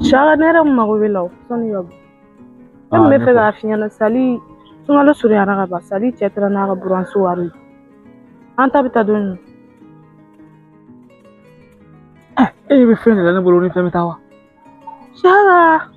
Saka ne yɛrɛ mago b'i la o sani ka bɔ. Ne tun bɛ fɛ k'a f'i ɲɛna sali sunkalo surunyara ka ban sali cɛ taara n'a ka buranso wari ye. An ta bɛ taa don min. E bɛ fɛn de la ne bolo ni fɛn bɛ taa wa? Saka.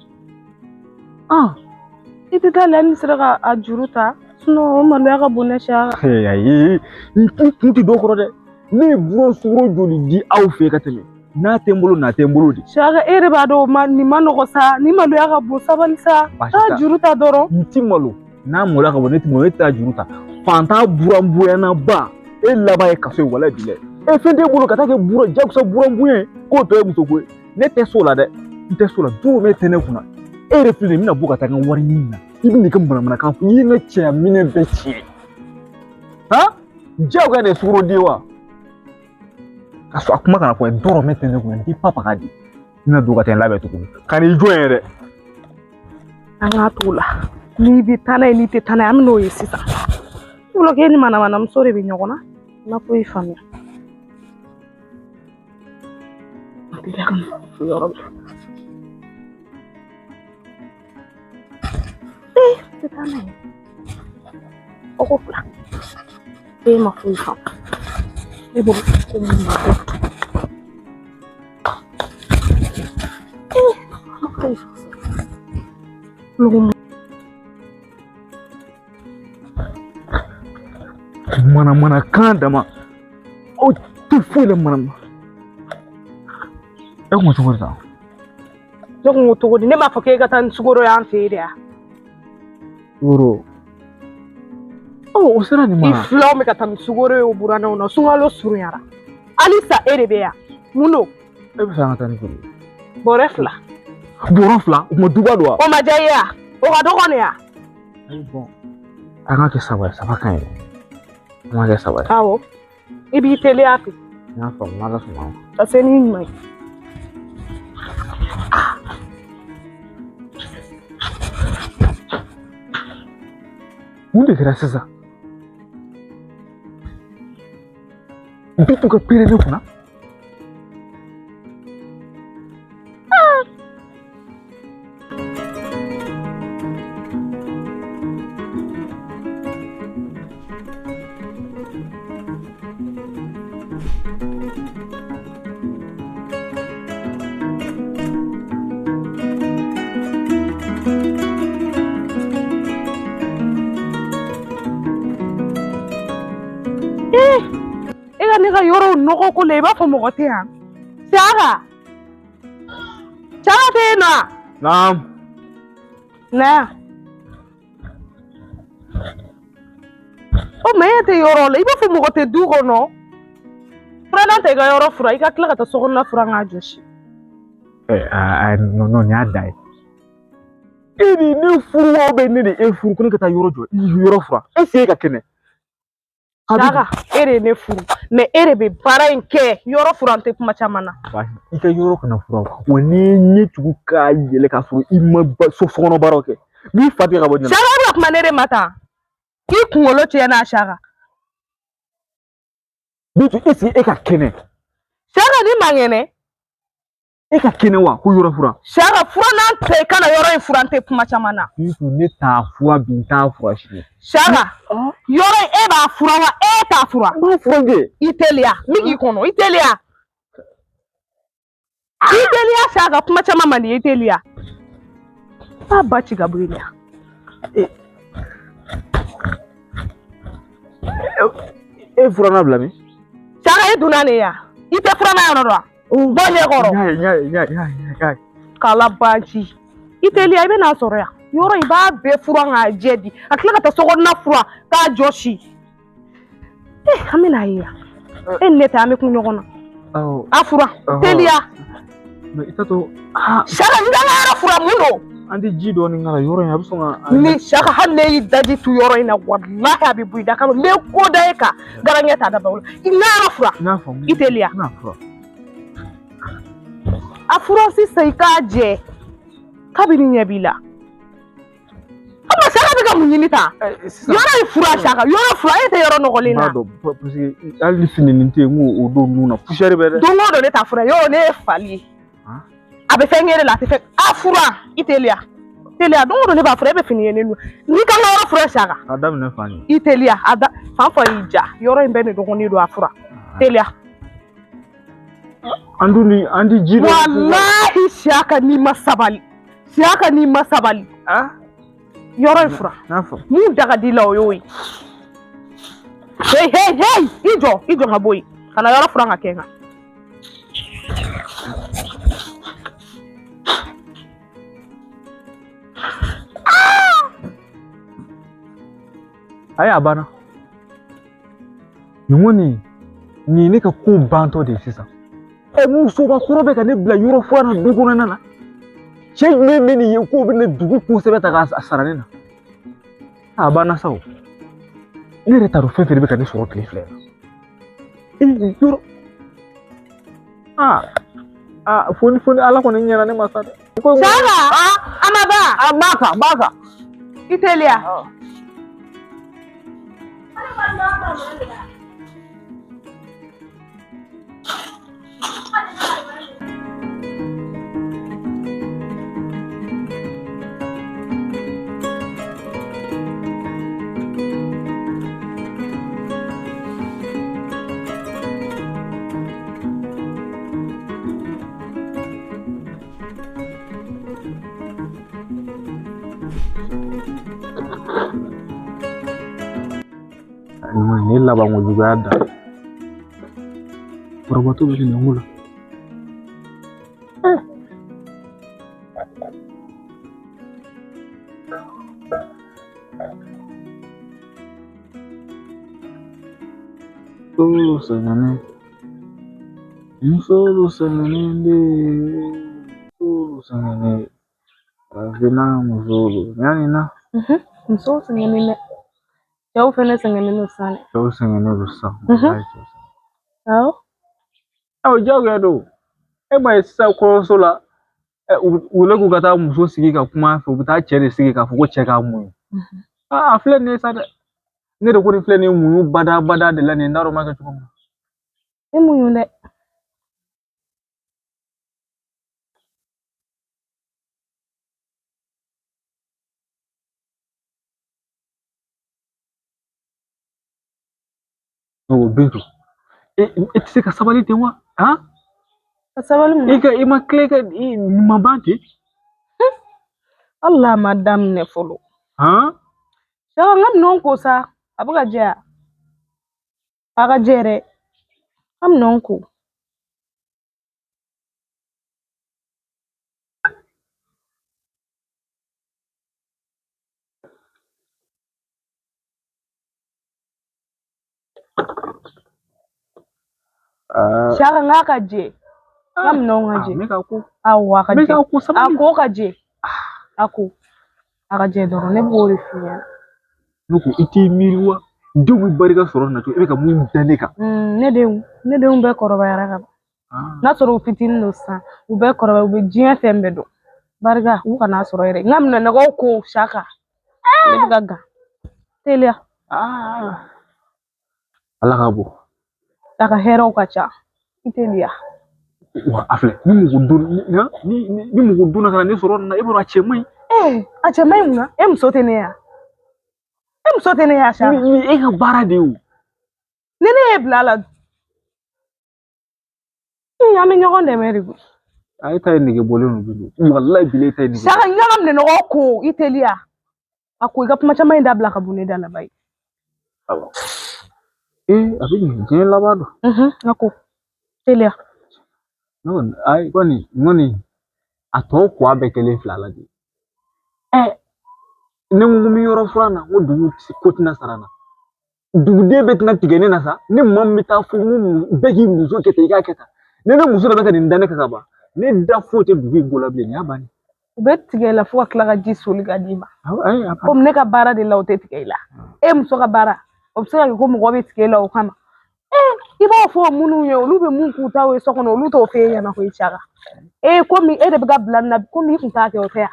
I tɛ taa lɛ ni sera ka a juru ta o maloya ka bon ne Saka. Ayi n kun tɛ dɔ kɔrɔ dɛ. Ne ye buran sukaro joli di aw fɛ ka tɛmɛ n'a tɛ n bolo n'a tɛ n bolo de. Saka e yɛrɛ b'a dɔn ma nin ma nɔgɔ sa nin maloya ka bon sabali sa. Taa juru ta dɔrɔn. N ti malo n'a maloya ka bon ne ti malo ne tɛ taa juru ta. Fantan buran bonyana ba e laban ye kaso ye walayi bilayi. E fɛn t'e bolo ka taa kɛ buran jagosa buran bonya ye k'o tɔ ye musoko ye. Ne tɛ s'o la dɛ n tɛ s'o la dɔrɔmɛ tɛ ne kunna. E yɛrɛ filɛ nin ye n bɛna bɔ ka taa n ka wari ɲini na i bɛ n'i ka manamanakan fɔ i ye n ka cɛya minɛn bɛɛ tiɲɛ. Han jagoya de ye sukaro di wa? Ka sɔrɔ a kuma kana fɔ dɔrɔmɛ tɛ ne kunna n t'i papa ka di n bɛna don ka taa n labɛn tuguni ka n'i jɔ yen dɛ. An k'a t'o la n'i bɛ taa n'a ye n'i tɛ taa n'a ye an bɛ n'o ye sisan. Ne bolo k'e ni manamanamuso de bɛ ɲɔgɔn na n ma foyi faamuya. A tɛ ka na yɔrɔ la. Ee tɛ taa n'a ye. Ɔgɔ fila. E ma foyi faamu. Ne bolo ko mun b'a kɛ. Ee ma foyi faamu. Manamanakan dama o tɛ foyi la manamana. E kun ko cogo di tan? Ne kun ko cogo di ne m'a fɔ k'e ka taa ni sukaro y'an fɛ yen de ya. Sukaro. Ɔ o sera nin ma. I filanw bɛ ka taa ni sukaro ye o burannaw na sunkalo surunyara halisa e de bɛ yan mun don. E bɛ fɛ an ka taa ni joli ye? Bɔrɛ fila. Bɔrɛ fila o kuma duba don wa? O ma diya i ye wa? O ka dɔgɔ nin ya? Ayi bɔn an k'a kɛ saba ye saba ka ɲi an k'a kɛ saba ye. Awɔ i b'i teliya fɛ. N y'a faamu n'Ala sɔnna. Ka se n'i ɲuman ye. Mun de kɛra sisan? Bintu ka pere ne kunna. E ka ne ka yɔrɔw nɔgɔ ko la i b'a fɔ mɔgɔ tɛ yan Saka Saka tɛ yen nɔ wa? Naam. Na yan. O ma e tɛ yɔrɔ la i b'a fɔ mɔgɔ tɛ du kɔnɔ furannan ta i ka yɔrɔ furan i ka tila ka taa sokɔnɔna furan k'a jɔsi. Ɛ non non nin y'a dan ye. E ni ne furu wa bɛ ne de e furu ko ne ka taa yɔrɔ jɔ i yɔrɔ furan est ce que e ka kɛnɛ. Saka e de ye ne furu mais e de bɛ baara in kɛ yɔrɔ furan tɛ kuma caman na. I ka yɔrɔ kana furan wa n'i ye ɲɛ tugu k'a yɛlɛ k'a sɔrɔ i ma so kɔnɔ baaraw kɛ n b'i fa tigɛ ka bɔ ɲɛ na. Saka bɛ ka kuma ne de ma tan k'i kunkolo tiɲɛ na Saka. Bintu est ce que e ka kɛnɛ. Saka ni man kɛnɛ. E ka kɛnɛ wa ko yɔrɔ furan. Saka furannan tɛ i kana yɔrɔ in furan tɛ kuma caman na. Bintu ne t'a furan bi n t'a furan sini. Saka yɔrɔ in e b'a furan wa e t'a furan. N b'a furan kɛ. I teliya min k'i kɔnɔ i teliya. I teliya Saka kuma caman man di i teliya. B'a ba ci ka bɔ i la. E furanna bila min? Saka e donna ne ya i tɛ furanna yɔrɔ dɔn wa? Bɔ ɲɛ kɔrɔ. N y'a ye n y'a ye n y'a ye n y'a ye. K'ala banci. I teliya i bɛ n'a sɔrɔ yan. Yɔrɔ in b'a bɛɛ furan k'a jɛ di. A tila ka taa sokɔnɔna furan k'a jɔsi. An bɛ n'a ye yan. E ni ne tɛ an bɛ kun ɲɔgɔn na. A furan teliya. Mais i t'a to. Saka n ka yɔrɔ furan mun don? An tɛ ji dɔɔni k'a la yɔrɔ in a bɛ sɔn ka. Ni Saka hali ne y'i daji tu yɔrɔ in na walahi a bɛ bɔ i da kama n bɛ ko da e kan garankɛ t'a da baw la. I n ka yɔrɔ furan. N y'a faamu. I teliya. N y'a furan. A furan sisan i k'a jɛ kabini ɲɛ b'i la. Ama Saka bɛ ka mun ɲini tan? Yɔrɔ in furan Saka yɔrɔ furan e tɛ yɔrɔ nɔgɔlen na. N b'a dɔn parce que hali ni fininin tɛ yen n k'o don nun na poussière bɛ dɛ. Don o don ne t'a furan yɔrɔ ne ye fali ye. A bɛ fɛn kɛ la, a tɛ fɛn. A fura, i teliya. Teliya, don o don ne b'a fura, e bɛ fini ye ne nu. N'i kan ka yɔrɔ fura Siyaka. A daminɛ fan ye. I teliya, a da fan fɔ y'i ja. Yɔrɔ in bɛɛ de dɔgɔnin don a fura. Teliya. An dun ni an di ji dɔ. Walahi Siyaka n'i ma sabali. Siyaka n'i ma sabali. Yɔrɔ in fura. N'a fɔ. Mun da ka di la o y'o ye. Hey hey hey, i jɔ, i jɔ ka bɔ yen. Ka na yɔrɔ furan ka kɛ n kan. Ayi a banna. Nin kɔni nin ye ne ka ko bantɔ de ye sisan. Ɛ musoba kɔrɔ bɛ ka ne bila yɔrɔ furan na du kɔnɔna na. Cɛ jumɛn bɛ nin ye k'o bɛ ne dugu ko sɛbɛn ta k'a sara ne na. A banna sa o. Ne yɛrɛ t'a dɔn fɛn fɛn bɛ ka ne sɔrɔ tile fila in na. Yɔrɔ aa fo ni Ala kɔni ɲɛna ne ma sa dɛ. Siyaka, a ma ban. A b'a kan, a b'a kan. I teliya. Nin ye labanko juguya da. Kɔrɔbatɔ bɛ nin ko la. Muso sɛgɛnnen. Muso sɛgɛnnen de. Muso sɛgɛnnen. Farafinna muso yanni na. Musow sɛgɛnnen dɛ. Cɛw fɛnɛ sɛgɛnnen don sisan dɛ. Cɛw sɛgɛnnen don sisan. Awɔ. Awɔ diyagoya don. E m'a ye sisan kɔɲɔso la u k'u ka taa muso sigi ka kuma a fɛ u bɛ taa cɛ de sigi k'a fɔ ko cɛ k'a muɲu. A filɛ nin ye sa dɛ. Ne de ko nin filɛ nin ye muɲu bada bada de la nin ye n t'a dɔn n b'a kɛ cogo min na. I muɲu dɛ. Ne ko Bintu, e tɛ se ka sabali ten wa? Han? Ka sabali mun na? I ka i ma tila i ka i ma ban ten? Hali a ma daminɛ fɔlɔ. Han? Siyaka n ka minɛnw ko sa, a bɛ ka jɛ a ka jɛ dɛ. N ka minɛnw ko. Siyaka n k'a ka jɛ. N ka minɛnw ka jɛ. Ne ka ko. Awɔ a ka Ne jɛ. ka ko A sabali. ko ka jɛ. A ko. A ka jɛ dɔrɔn ne b'o de f'i ɲɛna. Ne ko i t'i miiri wa? Denw bɛ barika sɔrɔ nin na cogo e bɛ ka mun da ne kan. Ne denw bɛɛ kɔrɔbayara ka ban. N'a sɔrɔ u fitinin don sisan, u bɛɛ kɔrɔbaya, u bɛ diɲɛ fɛn bɛɛ dɔn. Barika u kana sɔrɔ yɛrɛ. N ka minɛnɔgɔw ko Siyaka. Ne bɛ ka gan. Teliya. Ala ka bɔ. A ka hɛrɛw ka ca. I teliya. Wa a filɛ ni mɔgɔ donna ni mɔgɔ donna ka na ne sɔrɔ nin na e b'a dɔn a cɛ man ɲi. A cɛ man ɲi mun na? E muso tɛ ne ya? E muso tɛ ne ya Siyaka? Ni e ka baara de ye o. Ni ne y'e bila a la dun? An bɛ ɲɔgɔn dɛmɛ de koyi. A e ta ye nege bɔlen don Bintu. Walayi bilayi e ta ye nege. Siyaka n ka minɛnɔgɔw ko i teliya. A ko i ka kuma caman in dabila ka bɔ ne da la bayi. Awɔ. A bɛ ɲɛ diɲɛ laban don. A ko teliya. Ne kɔni ayi kɔni n kɔni a tɔ ko a bɛɛ kɛlen fila la de. Ne ko n bɛ yɔrɔ furan na n ko dugu ko tɛna sara n na. Duguden bɛɛ tɛna tigɛ ne na sa. Ni maa min bɛ taa fɔ n ko bɛɛ k'i muso kɛ tan i k'a kɛ tan. Ni ne muso de bɛ ka nin da ne kan ka ban ne da foyi tɛ dugu in ko la bilen nin y'a bannen. U bɛ tigɛ i la fo ka tila ka ji soli ka d'i ma. Ayi a Komi ne ka baara de la o tɛ tigɛ i la. E muso ka baara o bɛ se ka kɛ ko mɔgɔ bɛ tigɛ i la o kama. I b'o fɔ minnu ye olu bɛ mun k'u taw ye so kɔnɔ olu t'o f'e ɲɛna koyi Siyaka. Komi e de bɛ ka bila nin na komi i kun t'a kɛ o tɛ yan.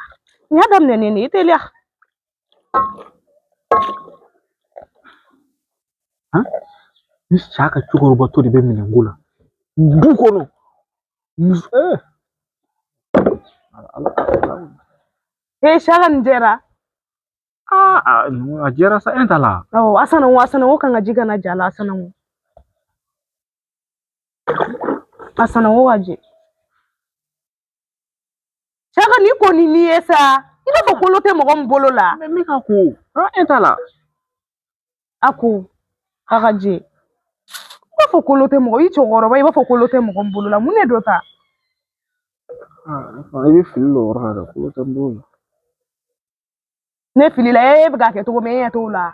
Nin y'a daminɛ nin ye i teliya. Ni Siyaka cɛkɔrɔbatɔ de bɛ minɛnko la du kɔnɔ muso Ala. Ee Saka nin jɛra. Aa, a jɛra sa, e ta la. Awɔ, a sanango, a sanango kan ka ji kana ja la, a sanango. A sanango ka jɛ. Saka nin ko ni nin ye sa. I b'a fɔ kolo tɛ mɔgɔ min bolo la. Mais min ka ko, e ta la. A ko a ka jɛ. I b'a fɔ kolo tɛ mɔgɔ, i cɛkɔrɔba i b'a fɔ kolo tɛ mɔgɔ min bolo la. Mun de don ta? I bɛ fili la o yɔrɔ la dɛ, kolo tɛ n bolo la. Ne filila, e bɛ k'a kɛ cogo min, e ɲɛ t'o la.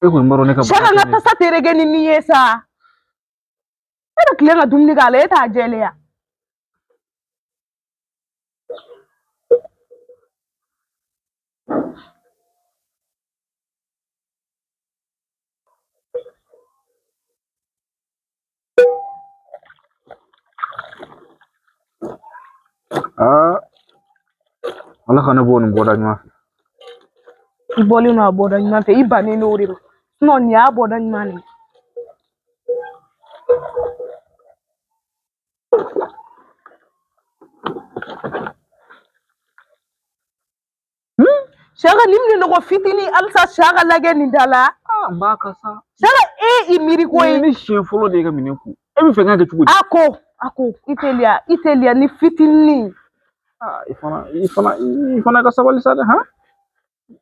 E kɔni b'a dɔn ne ka Saka n ka tasa tereke ni nin ye sa. E bɛ tilen ka dumuni k'a la, e t'a jɛlenya. Aa, Ala ka ne bɔ nin bɔda ɲuman fɛ. I bɔlen don a bɔda ɲuman fɛ, i bannen don o de ma. Sinon nin y'a bɔda ɲuman de ye. Saka nin minɛnɔgɔ fitinin halisa Saka lajɛ nin da la. Aa, n b'a kasa. Saka e i miiri ko ye. Ne siɲɛ fɔlɔ de ye ka minɛn ko. E bɛ fɛ n k'a kɛ cogo di? A ko, a ko, i teliya, i teliya ni fitinin. Aa, i fana ka sabali sa dɛ, han?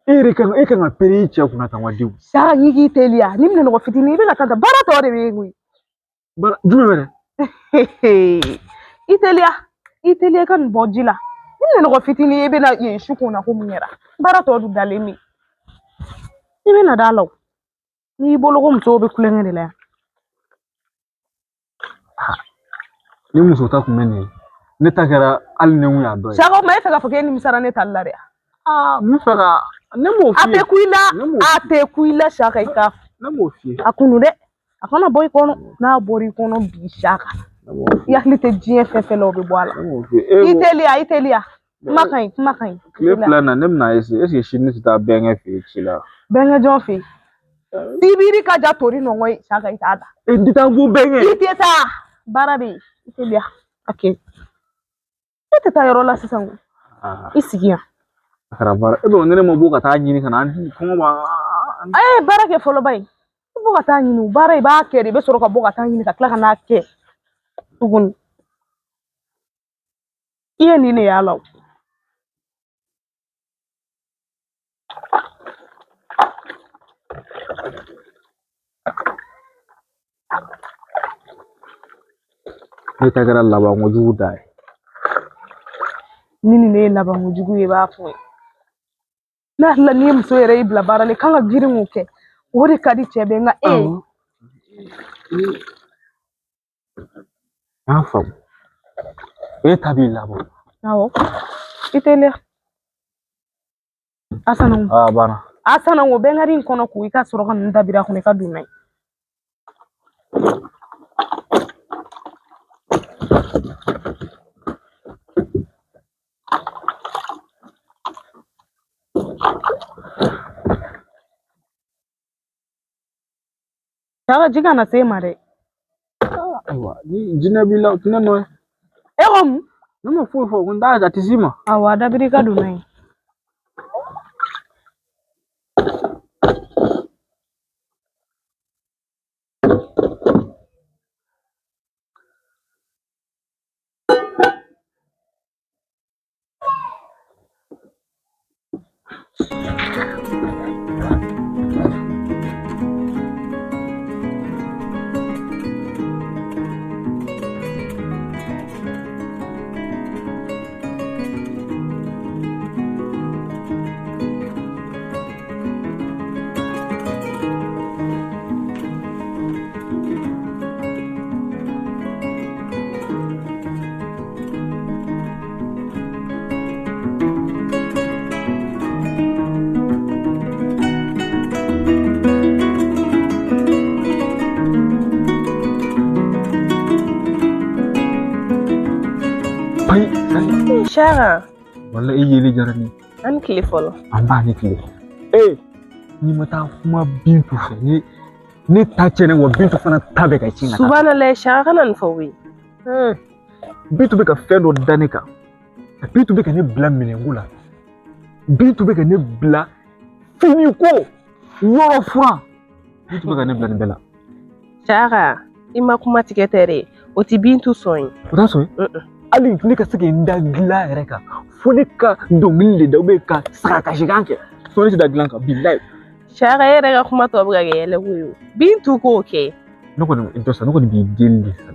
E yɛrɛ kan, e kan ka pere i cɛ kunna tan wa denw. Saka n'i k'i teliya, ni minɛnɔgɔ fitinin i bɛ ka taa baara tɔ de bɛ yen koyi. Baara jumɛn wɛrɛ? I teliya, i teliya i ka nin bɔ ji la. Ni minɛnɔgɔ fitinin i bɛna yen su kunna ko mun kɛra. Baara tɔ dun dalen bɛ yen. I bɛna da la o. N'i y'i bolo ko musow bɛ kulonkɛ de la yan. Ni muso ta kun bɛ nin ye, ne ta kɛra hali ni n kun y'a dɔn ye. Saka o tuma e fɛ k'a fɔ k'e nimisara ne tali la de? Aa, n bɛ fɛ ka ne m'o A f'i ye. tɛ ku i la, Ne m'o a tɛ ku i la Saka i ka. Ne m'o f'i ye. A kunu dɛ. A kana bɔ i kɔnɔ. N'a bɔra i kɔnɔ bi Saka. Ne m'o f'i I ye. hakili tɛ diɲɛ fɛn fɛn la o bɛ bɔ a la. Ne m'o f'i ye. E I ko teliya, i teliya. Kuma ka ɲi, kuma ka ɲi. tile fila in na ne bɛna essayer, est ce que sini ne tɛ taa bɛnkɛ fɛ yen ci la? Bɛnkɛ jɔn fɛ yen. Sibiri ka ja tori nɔngɔ ye Saka i t'a da. E n tɛ taa ko bɛnkɛ. I tɛ taa. Baara bɛ yen. I teliya. A kɛ. E tɛ taa yɔrɔ la sisan ko. I sigi yan. A kɛra baara. E bɛ ne ma bɔ ka taa ɲini ka na an kɔngɔ b'an. A ye baara kɛ fɔlɔ ba ye. I bɔ ka taa ɲini. Baara i b'a kɛ de, i bɛ sɔrɔ ka bɔ ka taa ɲini ka tila ka n'a kɛ tuguni. I ye nin de y'a la o. Ne ta kɛra labankojugu da ye. Ni nin ne ye labankojugu ye i b'a fɔ ye. Ne hakili la n'i ye muso yɛrɛ y'i bila baara la i kan ka girin k'o kɛ. O de ka di cɛ bɛɛ nka e. N y'a faamu. E ta b'i labɔ. Awɔ. I teliya. A sanango. Aa, banna. A sanango bɛnkari in kɔnɔ ko i ka sɔrɔ ka ninnu dabiri a kɔnɔ i ka don n'a ye. Saka ji kana se e ma dɛ. Ayiwa, ni jinɛ b'i la o tɛ ne nɔ ye. E ko mun? Ne ma foyi fɔ, ko n t'a a tɛ s'i ma. Awɔ, a dabiri i ka don n'a ye. Ayi, ayi. Saka, Walahi e yeli diyara ne ye. An tile fɔlɔ. An b'a ni tile. Ee, n'i ma taa kuma Bintu fɛ, ni ne ta tiɲɛna wa Bintu fana ta bɛ ka tiɲɛ ka taa. Subhanallah, Saka kana nin fɔ koyi. Ee, Bintu bɛ ka fɛn dɔ da ne kan. Bintu bɛ ka ne bila minɛnko la. Bintu bɛ ka ne bila finiko, yɔrɔ furan. Bintu bɛ ka ne bila nin bɛɛ la. Saka, i ma kuma tigɛ tɛ dɛ. O ti Bintu sɔn ye. O t'a sɔn ye? Hali ne ka se ka n da dilan yɛrɛ kan, fo ne ka dɔnkili de da ou bien ka saga kasikan kɛ. Fo ne tɛ da dilan kan, bilayi. Saka, e yɛrɛ ka kuma tɔ bɛ ka kɛ yɛlɛko ye o. Bintu k'o kɛ. Ne kɔni jɔ sa, ne kɔni b'i deli de sa.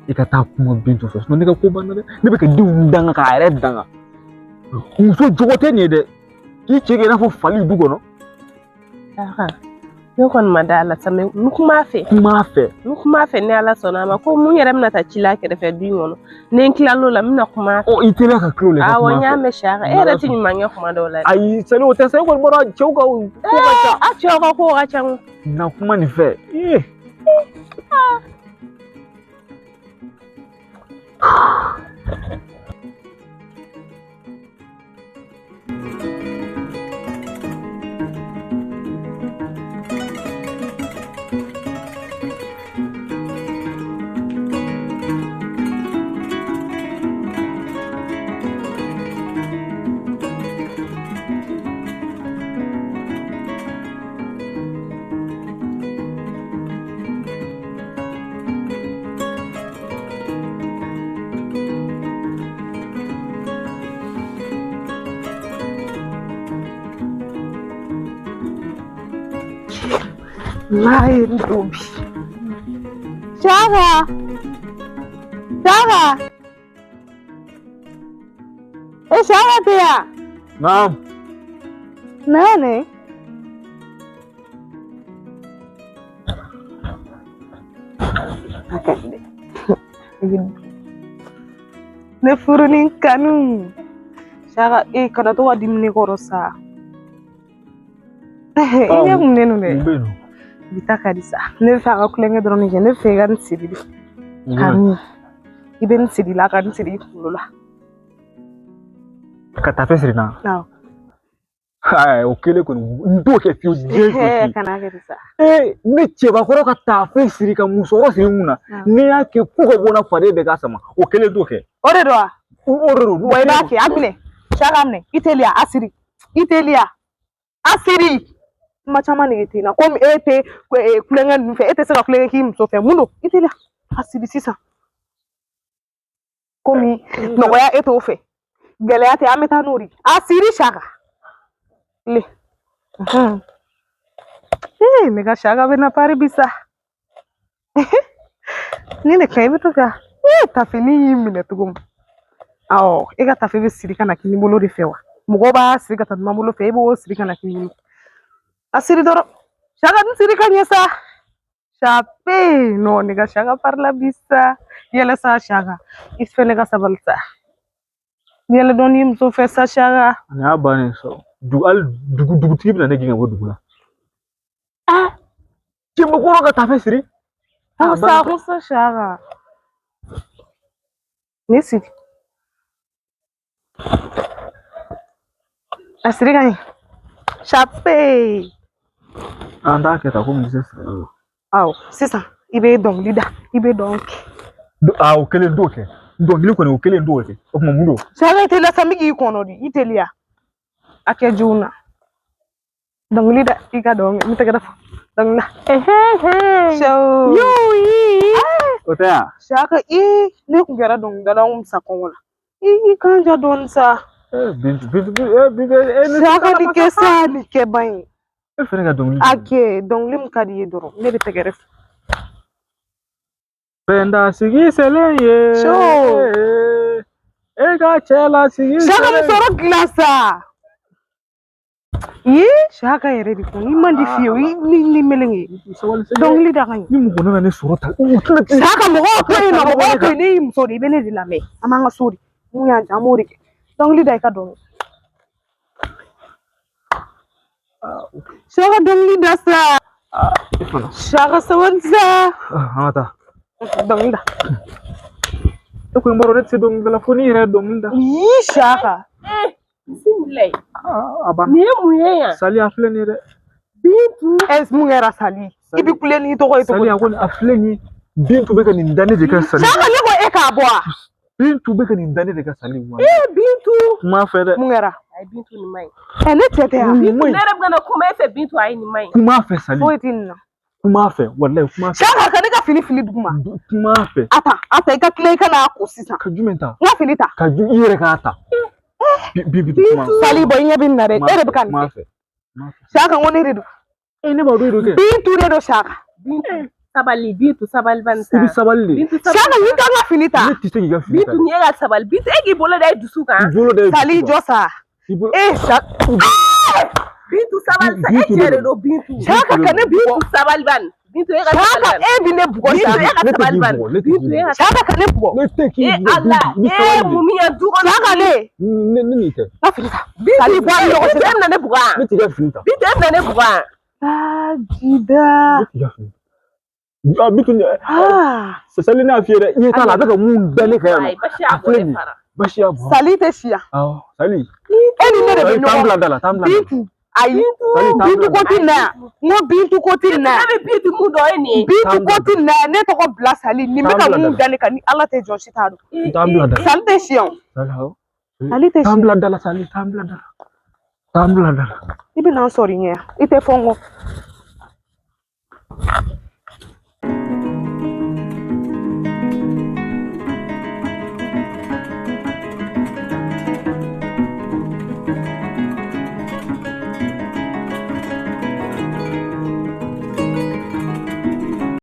I ka taa kuma Bintu fɛ, sinon ne ka ko banna dɛ. Ne bɛ ka denw danga k'a yɛrɛ danga. Muso jogo tɛ nin ye dɛ. K'i cɛ kɛ i n'a fɔ fali du kɔnɔ. Saka, ne kɔni ma da la sa, mɛ n kuma a fɛ. Kuma a fɛ. N kuma a fɛ ni Ala sɔnna a ma, ko mun yɛrɛ bɛna taa ci la kɛrɛfɛ du in kɔnɔ. Ni n tilal'o la, n bɛna kuma a fɛ. Ɔ, i teliya ka tila o la, i ka Awɔ, kuma n a y'a fɛ. mɛn Saka. E yɛrɛ tɛ ɲuman kɛ kuma dɔw la dɛ. Ayi, sani o tɛ sa, e kɔni bɔra cɛw ka ko ka ca. A cɛw ka ko ka ca ko. Na kuma nin fɛ. Ee. Na ye n don bi. Saka! Saka! E Saka tɛ yan? Naam. Na ne? Ne furu ni kanu. Saka, e kana to ka dimi ne kɔrɔ sa. I ɲɛ kun ne nun dɛ. Mun bɛ yen nɔ? Bi ta ka di sa. Ne bɛ fɛ a ka kulonkɛ dɔrɔn de kɛ. Ne bɛ fɛ i ka nin siri de. Ka min. I bɛ nin siri la ka nin siri i kunkolo la. Ka tafe siri n na. Awɔ. Ayi, o kelen kɔni n t'o kɛ fiyewu, diɲɛ foyi. Kana kɛ de sa. Ee, ne cɛbakɔrɔ ka tafe siri ka musɔrɔ siri n kun na. N'i y'a kɛ ko ka bɔ n na faden bɛɛ k'a sama, o kelen t'o kɛ. O de don wa? O de don. Wa i b'a kɛ, a minɛ. Saka, a minɛ. I teliya, a siri. I teliya. A siri. Kuma caman nege t'i la. Komi e tɛ kulonkɛ ninnu fɛ, e tɛ se ka kulonkɛ k'i muso fɛ. Mun don? I teliya. A siri sisan. Komi nɔgɔya e t'o fɛ. Gɛlɛya tɛ, an bɛ taa n'o de ye. A siri Saka. Le. Ee, ne ka Saka bɛ na pari bi sa. Ni ne ka ɲi, i bɛ to ka ee tafeni y'i minɛ cogo min. Awɔ, e ka tafe bɛ siri ka na kini bolo de fɛ wa? Mɔgɔw b'a siri ka taa numan bolo fɛ, e b'o siri ka na kini bolo. A siri dɔrɔn. Saka, nin siri ka ɲɛ sa. Sape, non, ne ka Saka parila bi sa. Yɛlɛ sa Saka. I fɛnɛ ka sabali sa. Yɛlɛ dɔɔni muso fɛ sa Saka. Nin y'a bannen sa. Dugu hali dugu dugutigi bɛna ne gɛn ka bɔ dugu la. Ah! Cɛbakɔrɔ ka tafe siri. Sa ko sa Saka. Ne siri. A siri ka ɲɛ. Sape. An t'a kɛ tan komi n tɛ se siri la. Awɔ, sisan i bɛ dɔnkili da, i bɛ dɔn kɛ. Aa, o kelen t'o kɛ. Dɔnkili kɔni, o kelen t'o kɛ. O tuma mun don? Saka, i teliya sa, n bɛ k'i kɔnɔ de, i teliya. A kɛ joona. Dɔnkili da, i ka dɔn kɛ, n bɛ tɛgɛrɛ fɔ. Dɔnkili da. O tɛ yan? Saka, ee, ne kun kɛra dɔnkilidala n kun sa kɔngɔ la. I kan ja dɔɔni sa. Bintu, Bintu, Bintu, e ne Saka, nin kɛ sa, nin kɛ ban ye. E fɛnɛ ka dɔnkili. A kɛ dɔnkili min ka di i ye dɔrɔn, ne bɛ tɛgɛrɛ fɔ. Pɛnda sigi selen ye. E ka cɛ la sigi. Saka, musɔrɔ dilan sa. Ye Saka yɛrɛ de kɔni, i man di fiyewu, i ni melenge. Dɔnkili da ka ɲi. Ni mɔgɔ nana ne sɔrɔ tan, o tɛna. Saka, mɔgɔw to yen nɔ, mɔgɔw to yen, ne y'i muso de ye, i bɛ ne de lamɛn. An b'an ka so de. Mun y'an diya, an b'o de kɛ. Dɔnkili da i ka dɔn. Saka, dɔnkili da sa. Saka, sabali sa. An ka taa. Dɔnkili da. E ko n b'a dɔn ne tɛ se dɔnkili la fo n'i yɛrɛ ye dɔnkili da. Yii Saka. Bisimilayi. A banna. Nin ye mun ye yan? Sali, a filɛ nin ye dɛ. Bintu. Ɛ, mun kɛra Sali? I bɛ kule n'i tɔgɔ ye cogo Sali, di? a kɔni a filɛ nin ye. Bintu bɛ ka nin da ne de kan Sali. Saka, ne ko e k'a bɔ wa? Bintu bɛ ka nin da ne de kan Sali wa. E Bintu. Kuma fɛ dɛ. Mun kɛra? Ayi Bintu nin man ɲi. Ɛ ne cɛ tɛ yan. Nin man Ne ɲi. yɛrɛ bɛ ka na kuma e fɛ Bintu ayi nin man ɲi. Kuma fɛ Sali. Foyi tɛ nin na. Kuma fɛ walayi kuma fɛ. Saka ka ne ka fini fili duguma. Kuma fɛ. A ta a ta i ka tila i ka n'a ko sisan. Ka jumɛn ta? N ka fini ta. Ka ju i yɛrɛ k'a ta. Bi bi kuma fɛ. Sali bɔ i ɲɛ bɛ nin na dɛ. E de bɛ ka nin Kuma kɛ. fɛ. Saka n ko ne de don. E ne b'a dɔn e de kɛ. Bintu de don Saka. Bintu sabali Bintu sabali bani I bɛ sa. sabali de. Bintu Saka sabali. n ka n ka fini ta. Ne tɛ se k'i ka fini ta. Bintu nin e ka sabali. Bintu e k'i bolo da i dusu I kan. bolo da i Sali dusu kan. jɔ sa. I bolo. E Saka. Bintu sabali sa e Bintu cɛ de de don Bintu. Saka ka ne bugɔ. Bintu sabali bani. Bintu e ka sabali Saka bani. e bɛ ne bugɔ Bintu Saka. e ka Ne tɛ sabali k'i bani. bugɔ, ne tɛ k'i Bintu e ka Saka ka ne bugɔ. Ne tɛ k'i E bugɔ Ala Bintu, i bɛ e sabali de. mun min ye du kɔnɔ. Saka ne. Ne ne nin tɛ. N ka fini ta. Bintu Sali bɔ a ni ɲɔgɔn Bintu cɛ. e bɛna ne bugɔ wa? Ne t'i ka fini ta. Bintu e bɛna ne bugɔ wa? Lajida. Ne t'i ka fini ta. Ah, Bintu Ah. Sali ne y'a f'i ye dɛ, i ɲɛ t'a la a bɛ ka mun da ne kan yan nɔ. Ayi basi y'a A bɔ filɛ ne nin ye. fara. Basi y'a bɔ. Sali tɛ si yan. Awɔ, Sali. E ni ne de bɛ Sali t'an ɲɔgɔn. bila da la, t'an bila da la. Bintu. Ayi. Sali t'an Bintu bila ko da la. ti na yan. N ko Bintu ko ti na Ne yan. bɛ Bintu mun dɔn e nin ye. Bintu ko ti na yan. Ne tɔgɔ bila Sali. Nin bɛ ka T'an bila mun da la. da ne kan ni Ala tɛ jɔn si t'a dɔn. T'an bila da la. Sali tɛ si yan. Sali awɔ. Sali tɛ si T'an yan. bila da la Sali, t'an bila da la. T'an bila da la. I bɛ na n sɔrɔ i ɲɛ yan. I tɛ fɔ n kɔ.